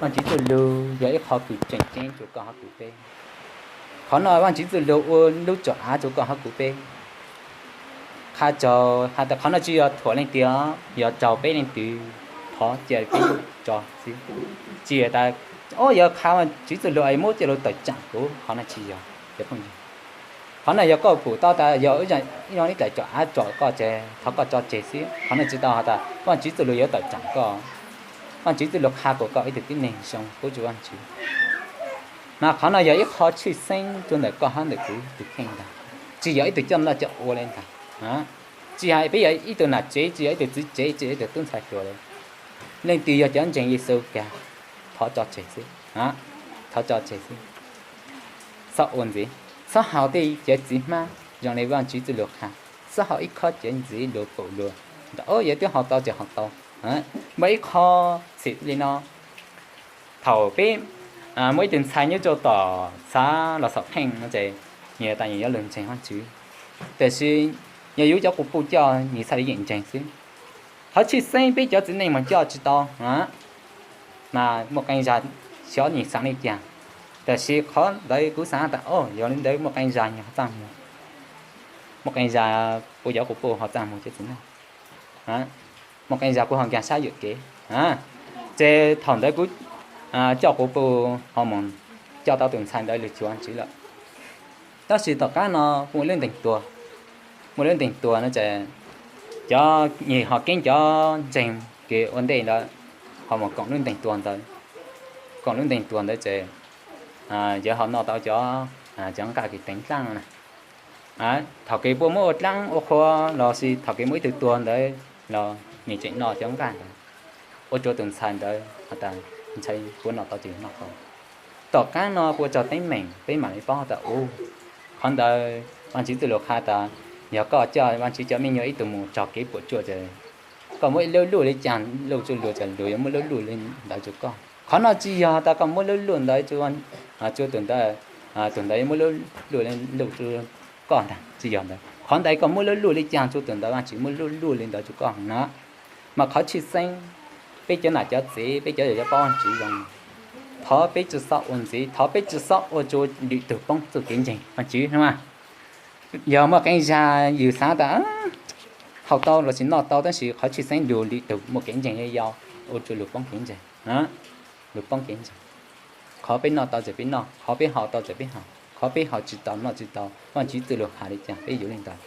Vaajtswv txuj lug yog ib qho kws tseem ceeb rua koj hab kuv peb. Qhov no Vaajtswv txuj lug ua lub tsov av rua koj hab kuv peb. Qha tsaug has tas qhov no tsi yog thuam leej twg, yog tsaug peb leej twg, thov cia peb tso xwb. Tsi tas, o, yog qha Vaajtswv txuj lug es muab coj lug tawm tsaam kuv, qhov no tsi yog. Qhov no yog koj pum tau tas yog ib zag ib dlaim tsov av tsom koj ces thov koj tso tseg xwb. Qhov no tsi tau has tas Vaajtswv txuj lug yuav tawm tsaam koj. Vaajtswv txuj lug qha kuas koj ib tug tib neeg zoo pub rua Vaajtswv. Mas qhov no yog ib qho tshwj xeeb rua ntawm koj hab ntawm kuv tug kheej ntag, tsi yog ib tug coj noj coj ua le ntag. Tsi has peb yog ib tug nam tsev, tsi yog ib tug txiv tsev, tsi yog ib tug tub ntxhais hluas le. Leej twg yog cov ntseeg Yexus kag, thov tso tseg xwb. Thov tso tseg xwb. Txhob ua ntxiv, txhob haus tej cov txiv hmab zoo le Vaajtswv txuj lug qha, txhob haus ib khob cov ntxiv luas paum luas ntawd, yog twb haus tau ces haus tau. Muaj ib qho txhim li no, thaum peb muaj ib tug ntxhais nyob rua tom xav los xav pheej no ces nyias tas nyias yuav lug ntseeg Vaajtswv, tab sis yog yus cov quas puj coj nyias txhaj le yeem ntseeg xwb. Qhov tshwj xeeb peb cov txiv neej moog coj tsi tau, mas muaj qee zag xyov nyias xaav le caag, tab sis qhov ntawd kuv xaav tas o yog le ntawd muaj qee zag nyias ho txaj muag, muaj qee zag puab cov quas puj ho txaj muag cov txiv neej, muaj qee zag kuv ho nkaag sab yuam kev. Ces thaum ntawd kuv coj quas puj ho moog coj tau tus ntxhais ntawd lug cuag Vaajtswv lawm. Tab sis tom qaab no kuj muaj lub ntees tuag, muaj lub ntees tuag no ces cov nyias ho keeb cov ntseeg kws ua ntej ntawd ho moog koom lub ntees tuag ntawd, koom lub ntees tuag ntawd ces yuav ho noj tau cov, cov nqaj kws teev dlaab no na. Thaum kws puab muab ua dlaab ua qhua lossis thaum kws muaj ib tug tuag ntawd los nws tseem noj cov nqaj ntawd, ua rua tus ntxhais ntawd has tas ntshai puab noj tau ces noj tau. Tom qaab no kuv ua tsaug teeb meem peb mam li paub tas u, qhov ntawd Vaajtswv txuj lug qha tas yog koj coj Vaajtswv cov me nyuam ib tug mus raug kev puam tsuaj ces koj muab ib lub luj le caag luj rua luas ces luas yuav muab lub luj le ntawd rua koj. Qhov no tsi yog tas koj muab lub luj ntawd rua tus ntawd, tus ntawd yuav muab lub luj le luj rua koj ntag, tsi yog ntawd. Qhov ntawd koj muab lub luj le caag rua tus ntawd Vaajtswv muab lub luj le ntawd rua koj na. Mas qhov tshwj xeeb, peb cov nam cov txiv, peb cov yawm cov paab Vaajtswv zoo, thov peb tsi xob ua ntxiv, thov peb tsi xob ua rua lwm tug poob txuj kev ntseeg Vaajtswv no. Yog muaj qee zag yus xaav tas haus tau lossis noj tau tab sis qhov tshwj xeeb lug lwm tug muaj kev ntseeg yau yau, ua rua lug poob kev ntseeg, lug poob kev ntseeg. Qhov peb noj tau ces peb noj, qhov peb haus tau ces peb haus, qhov peb haus tsi tau noj tsi tau Vaajtswv txuj lug has le caag peb yuav le ntawd.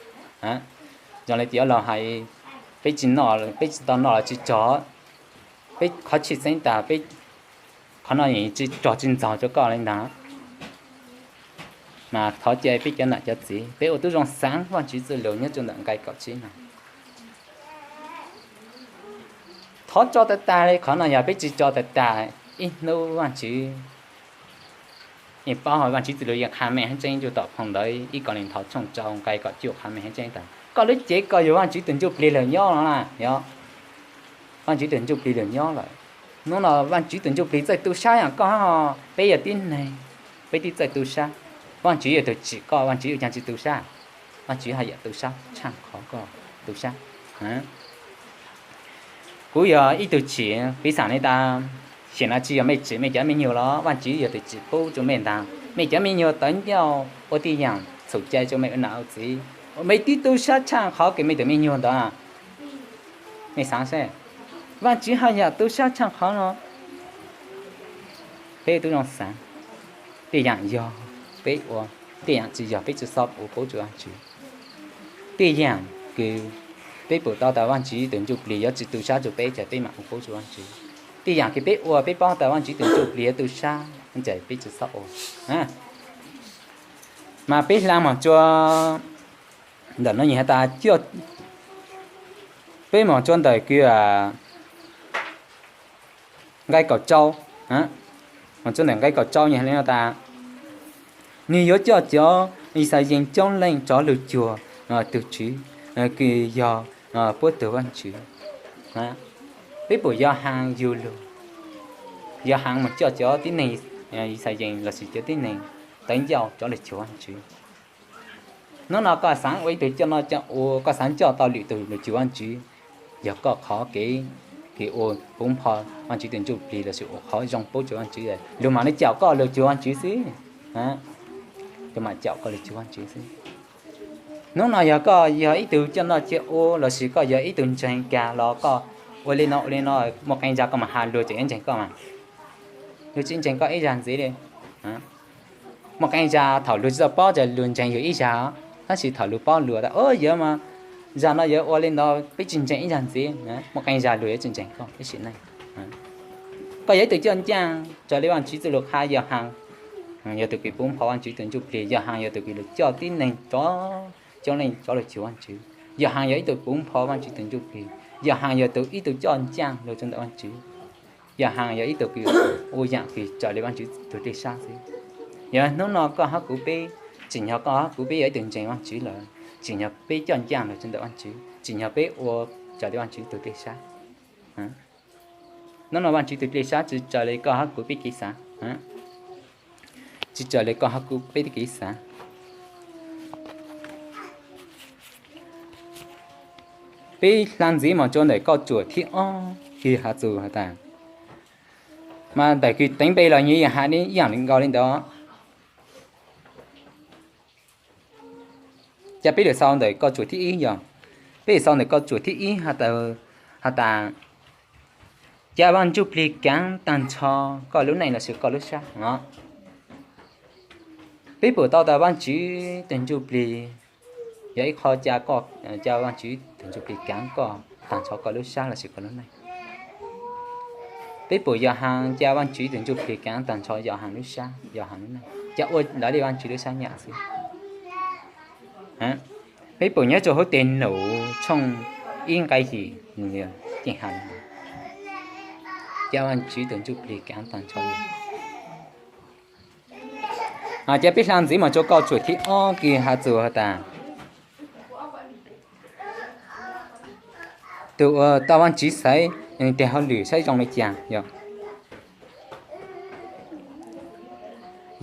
Zoo le tias laug hais, peb tsi noj, peb tsi tau noj los tsi tsaug, peb qhov tshwj xeeb tas peb, qhov no tsi tsaug tsi ntxaug rua koj le ntag. Mas thov cia peb cov nam cov txiv peb ua tib zoo xaav Vaajtswv txuj lug nyob rua ntawm nqai kaum tsib no. Thov tso tag tag le, qhov no yog peb tsi tso tag tag, ib hnub Vaajtswv, yeej paub hais Vaajtswv txuj lug yeej qha meej heeb tseeb rua tom phoo ntawd, ib Kauleethaus tshooj rau nqai kaum cuaj qha meej heeb tseeb tas koj lub cev koj yog Vaajtswv tus ntsuj plig lug nyob no na, yog Vaajtswv tus ntsuj plig lug nyob lawm. Hnub no Vaajtswv tus ntsuj plig txawj tu sab yam koj, peb yog tib neeg, peb twb txawj tu sab. Vaajtswv yog tug tsim koj, Vaajtswv yuav caag tsi tu sab? Vaajtswv haj yam tu sab tshaaj qhov koj tu sab. Kuv yog ib tug tsim, piv xam le tas, xyem no tsi yog mej tsim mej cov me nyuam los Vaajtswv yog tug tsim pub rua mej ntag. Mej cov me nyuam tawv ncauj ua tij yaam txhum cai rua mej ua nam ua txiv, mej twb tu sab tshaaj qhov kws mej tug me nyuam ntawd. Mej xaav seb, Vaajtswv haj yam tu sab tshaaj qhov no. Peb tub zoo xaav, tej yaam yog peb ua, tej yaam tsi yog peb tsi xob ua pub rua Vaajtswv. Tej yaam kws peb pum tau tas Vaajtswv tug ntsuj plig yuav tsi tu sab rua peb ces peb maam ua pub rua Vaajtswv. Tej yaam kws peb ua peb paub tas Vaajtswv tug ntsuj plig yuav tu sab ces peb tsi xob ua. Mas peb hla moog rua ntawm no nyem has tas, peb moog rua ntawm kws nqai kaum rau, moog rua ntawm nqai kaum rau nyem has le no tas, nwg yuav coj cov Yixalayees coob leej rov lug cuag tug Tswv kws yog puab tug Vaajtswv. Peb pum Yauhas yug lug, Yauhas moog coj cov tib neeg Yixalayees lossis cov tib neeg tawv ncauj rov lug cuag Vaajtswv. Hnub no koj xaav ua ib tug coj noj coj ua, koj xaav coj tau lwm tug lug cuag Vaajtswv, yog koj qhov kev kis ua puv npho Vaajtswv tug ntsuj plig lossis ua qhov zoo pub rua Vaajtswv, luag mam le caum koj lug cuag Vaajtswv xwb. Luag mam caum koj lug cuag Vaajtswv xwb. Nub no yog koj yog ib tug coj noj coj ua lossis koj yog ib tug ntseeg kag los koj ua le no ua le no, muaj qee zag koj mas has luag tseem ntseeg koj mas, luag tsi ntseeg koj ib zag ntxiv le. Muaj qee zag thaum luag tsi tau paub ces luag ntseeg yug ib zag, tab sis thaum luag paub luag tas, o, yog mas zag no yog ua le no peb tsi ntseeg ib zag ntxiv, muaj qee zag luag yuav tsi ntseeg koj ib sim neej. Koj yog ib tug coj ncaaj raws le Vaajtswv txuj lug qha, Yauhaas yog tug kws puv npho Vaajtswv tug ntsuj plig, Yauhaas yog tug kws lug coj tib neeg, coob leej cov lug cuag Vaajtswv. Yauhaas yog ib tug puv npho Vaajtswv tug ntsuj plig, Yauhaas yog tug ib tug coj ncaaj lug rua ntawm Vaajtswv. Yauhaas yog ib tug kws ua yaam kws raws le Vaajtswv tug dlej sab xwb. Yog hnub no koj hab kuv peb, tsim nyog koj hab kuv peb yog ib tug ntseeg Vaajtswv lawm, tsim nyog peb coj ncaaj lug rua ntawm Vaajtswv, tsim nyog peb ua raws le Vaajtswv tug dlej sab. Hnub no Vaajtswv tug dlej sab tsi raws le koj hab kuv peb kev xaav, tsi raws le koj hab kuv peb kev xaav. Peb hla ntxiv moog rua ntawm kauj tsuam thib ob kws has txug has tas, mas ntawm kws teev npe los nyag has ib yaam nkaus le ntawd. Ca peb lug sau ntawm kauj tsuam thib ib yog, peb lug sau ntawm kauj tsuam thib ib has tas, ca Vaaj Ntsuj Plig kaav taag nrho koj lub neej lossis koj lub sab no. Peb pum tau tas Vaajtswv tug Ntsuj Plig yog ib qho ca, ca Vaajtswv tug Ntsuj Plig kaav koj taag nrho koj lub sab lossis koj lub neej. Peb pum Yauhaas ca Vaajtswv tug Ntsuj Plig kaav taag nrho Yauhaas lub sab, Yauhaas lub neej, ca ua lawv le Vaajtswv lub sab nyam xwb. Peb pum nyob rua huv Teg Num tshooj ib nqai yim, ces has ca Vaajtswv tug Ntsuj Plig kaav taag nrho. Ca peb hla ntxiv moog rua kauj tsuam thib ob kws has txug has tas, tug uas tau Vaajtswv xaiv teg hauj lwm saib zoo le caag yog,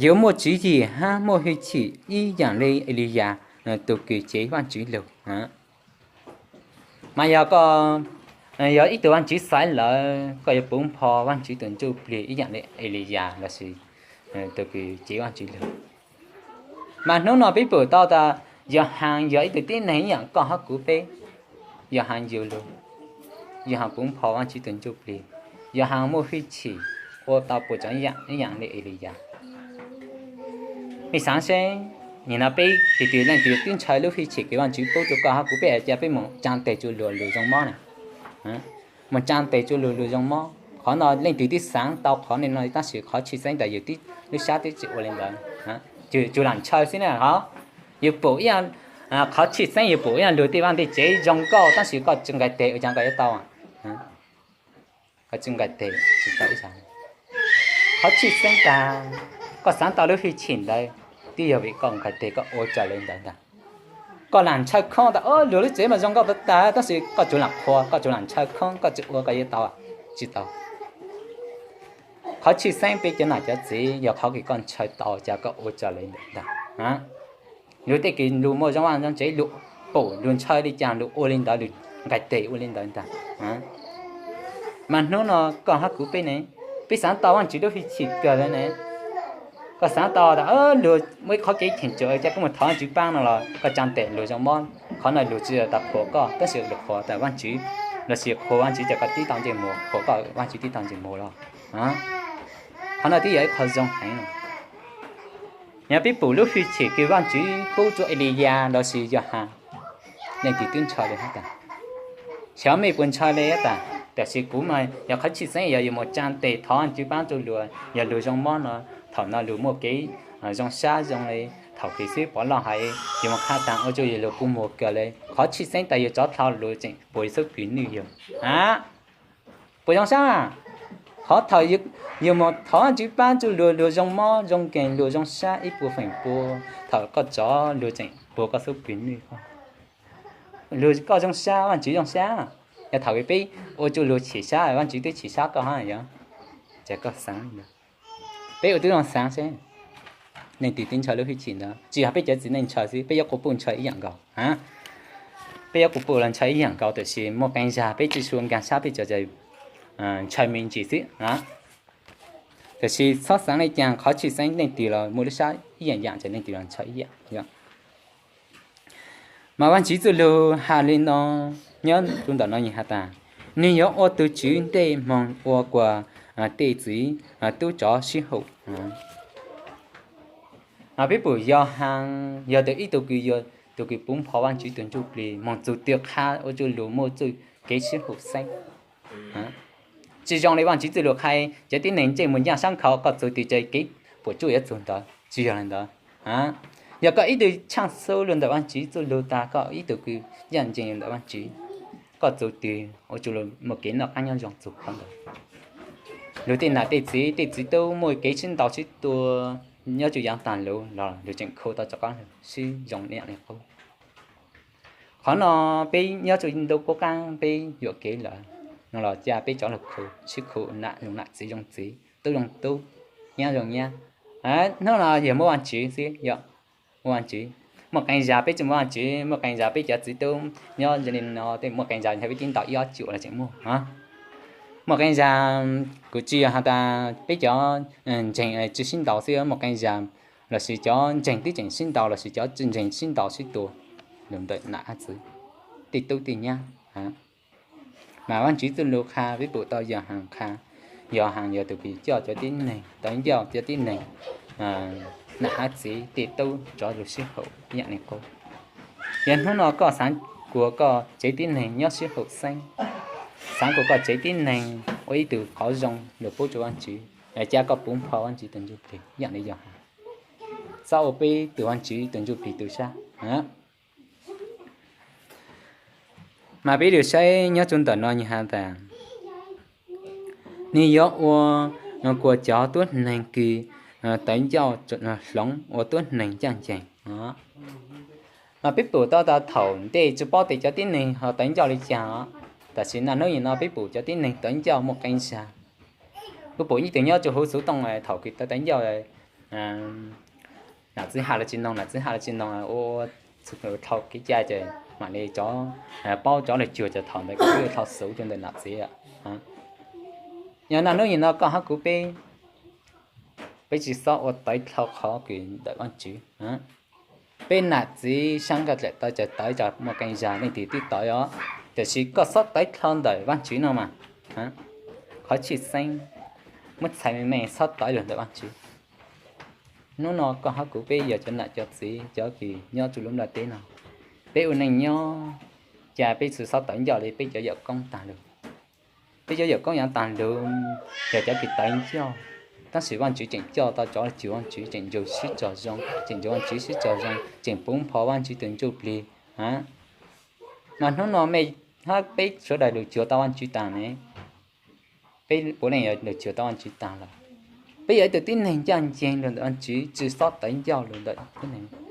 yuav muaj tswv yim hab muaj hwj chim ib yaam le Eliyas tug kws cev Vaajtswv lug. Mas yog koj yog ib tug Vaajtswv xaiv lawm, koj yuav puv npho Vaajtswv tug Ntsuj Plig ib yaam le Eliyas lossis tug kws cev Vaajtswv lug. Mas hnub no peb pum tau tas Yauhaas yog ib tug tib neeg ib yaam koj hab kuv peb. Yauhaas yug lug, Yauhaas puv npho Vaajtswv tug Ntsuj Plig, Yauhaas muaj hwj chim ua tau puas tsav yaam ib yaam le Eliyas. Mej xaav seb, nim no peb tug twg leej twg twb ntshaw lub hwj chim kws Vaajtswv pub rua koj hab kuv peb, ca peb moog tsaa teg rua luag lug zoo mob na. Moog tsaa teg rua luag lug zoo mob. Qhov no leej twg twb xaav tau qhov no, tab sis qhov tshwj xeeb tas yus lub sab twb tsi ua le ntawd. Tsuas lam ntshaw xwb na hov. Yus pum ib, qhov tshwj xeeb yus pum ib lug tej vaaj tej tsev zoo nkauj tab sis koj tsi nqai teg ua caag koj yuav tau? Koj tsi nqai teg tsi tau ib zag. Qhov tshwj xeeb tas koj xaav tau lub hwj chim ntawd twb yog vim koj nqai teg koj ua raws le ntawd ntag. Koj lam ntshaw khoob tas luag lub tsev mas zoo nkauj tag tag tab sis koj tsuas lam qhuas, koj tsuas lam ntshaw khoob, koj tsi ua koj yuav tau? Tsi tau. Qhov tshwj xeeb peb cov nam cov txiv yog qhov kws koj ntshaw tau cas koj ua raws le ntawd ntag. Luag tej kws luag muaj zoo vaj zoo tsev luag pum luag ntshaw le caag luag ua le ntawd, luag nqai teg ua le ntawd ntag. Mas hnub no koj hab kuv peb ne, peb xaav tau Vaajtswv lub hwj chim kawg le ne. Koj xaav tau tas luag muaj ib qhov kev cheem tsum ca koj moog thov Vaajtswv paab no los koj tsaa teg luag zoo mob. Qhov no luag tsi tas qhuas koj tab sis luag qhuas tas Vaajtswv, lossis qhuas Vaajtswv cas koj tib tau ntsej muag, qhuas koj Vaajtswv tib tau ntsej muag los. Qhov no twb yog ib qho zoo heev. Yog peb pum lub hwj chim kws Vaajtswv pub rua Eliyas lossis Yauhaas, leej twg twb ntshaw le hab tas. Xyov mej puas ntshaw le hab tas, tab sis kuv mas yog qhov tshwj xeeb yog yus moog tsaa teg thov Vaajtswv paab rua luag, yog luag zoo mob no, thaum no luag muaj kev zoo sab zoo le, thaum kws xib pov loj hais, yus moog qha taag ua rua yus lug kua muag kawg le. Qhov tshwj xeeb tas yus rov dlhau luag tseem puag yus xub pwg nwj yug. Puas zoo sab? Qhov thaum yus moog thov Vaajtswv paab rua luag, luag zoo mob zoo nkeeg luag zoo sab ib puas feem pua, thaum koj rov luag tseem puag koj xub pwg nwj koj. Luag koj zoo sab, Vaajtswv zoo sab. Yog thaum kws peb ua rua luag chim sab, Vaajtswv twb chim sab koj hab yog? Ces koj xaav, peb ua tub zoo xaav seb, leej twg twb ntshaw lub hwj chim ntawd, tsi yog peb cov txiv neej ntshaw xwb, peb yuav quas puj ntshaw ib yaam nkaus. Peb yuav quas puj los ntshaw ib yaam nkaus, tab sis muaj qee zag peb tsi tshua nkaag sab peb tso tas ntshai me ntsis xwb. Tiam sis txhob xaav le caag, qhov tshwj xeeb leej twg los muaj lub sab ib yaam yaam, ces leej twg los ntshai ib yaam. Mas Vaajtswv txuj lug has le nuav, nyob rua ntawm no nwg has tas, nwg yuav ua tug tswv ntej moog ua kuas tej txiv tub rov sib haum. Mas peb pum Yauhas yog tug ib tug kws, tug kws puv npo Vaajtswv tug ntsuj plig moog txug twg qha ua tsuj lug muaj txuj kev sib haum xeeb. Tsi zoo le Vaajtswv txuj lug qha, cov tib neeg ntsej muag ncaaj sab nkhaus, koj txug twg ces kev puam tsuaj yuav txug ntawd, tsi yog le ntawd. Yog koj ib tug tshaaj xub lug ntawm Vaajtswv txuj lug tag, koj ib tug kws ncaj ncees lug ntawm Vaajtswv, koj txug twg ua tsuj lug muaj kev noj qaab nyob zoo txug qhov ntawd. Lug tej nam tej txiv, tej txiv tub muaj kev sib ntaus sib tua nyob tsuj yaav taag lug los lug tseem khu tau rov qaab sib zoo ib yaam le qub. Qhov no peb nyob tsuj ntuj qub qaab peb yuam kev lawm, no los ca peb cov lug khu, sib khu nam zoo nam, txiv zoo txiv, tub zoo tub, nyab zoo nyab. Hnub no yog muaj Vaajtswv xwb, yog muaj Vaajtswv. Muaj qee zag peb tsi muaj Vaajtswv, muaj qee zag peb cov txiv tub nyob ze le no, muaj qee zag yog peb tib ntaus ib ob cuam los tseem muaj. Muaj qee zag kuv tsi yog has tas peb cov ntseeg tsi sib ntaus xwb, muaj qee zag lossis cov ntseeg twb tseem sib ntaus lossis cov tsi ntseeg sib ntaus sib tua lug ntawm nam hab txiv, tej tub tej nyab. Mas Vaajtswv txuj lug qha peb pum tau Yauhas qha, Yauhas yog tug kws coj cov tib neeg, tawv ncauj cov tib neeg nam hab txiv tej tub rov lug sib haum ib yaam le qub. Yog hnub no koj xaav kuas koj tsev tib neeg nyob sib haum xeeb, xaav kuas koj tsev tib neeg ua ib tug qhov zoo lug pub rua Vaajtswv, ca koj puv npo Vaajtswv tug ntsuj plig ib yaam le Yauhas, txhob ua peb tug Vaajtswv tug ntsuj plig tu sab. Mas peb lug saib nyob rua ntawm no nwg has tas, nwg yuav ua kuas cov tuab neeg kws tawv ncauj hloov ua tuab neeg ncaaj nceeg. Mas peb pum tau tas thaum ntej tsi paub tes cov tib neeg ho tawv ncauj le caag, tam sis naj nub nyem no peb pum cov tib neeg tawv ncauj muaj qee zag. Kuv pum ib tug nyob rua huv xuv tooj thaum kws tawv tawv ncauj, nam txiv has los tsi noog, nam txiv has los tsi noog, ua dhau kev cai ces mam le cov paub cov lug cuag ces thaum ntawd kuj dhau xuv rua ntawm nam txiv. Yog naj nub nyem no koj hab kuv peb, peb tsi xob ua tawv dhau qhov kws ntawm Vaajtswv. Peb nam txiv saab nkaj dlaim tau ces tawv, muaj qee zag leej twg twb tawv os, tam sis koj xob tawv dhau ntawm Vaajtswv no mas, qhov tshwj xeeb muab txhais me me, xob tawv lug ntawm Vaajtswv. Nub no koj hab kuv peb yog cov nam cov txiv, cov kws nyob rua lub nplaj teb no, peb ua neej nyob, ca peb tsi xob tawv ncauj le peb cov yawm koob taag lug. Peb cov yawm koob yaav taag lug yog cov kws tawv ncauj, tab sis Vaajtswv tseem coj tau cov cuag Vaajtswv, tseem nrug sib tog zoo, tseem nrug Vaajtswv sib tog zoo, tseem puv npo Vaajtswv tug ntsuj plig. Mas hnub no mej hab peb sawv daws lug cuag tau Vaajtswv taag ne, peb puav leej yuav lug cuag tau Vaajtswv taag lawm. Peb yog ib tug tib neeg ncaaj nceeg lug ntawm Vaajtswv, tsi xob tawv ncauj lug ntawm tib neeg.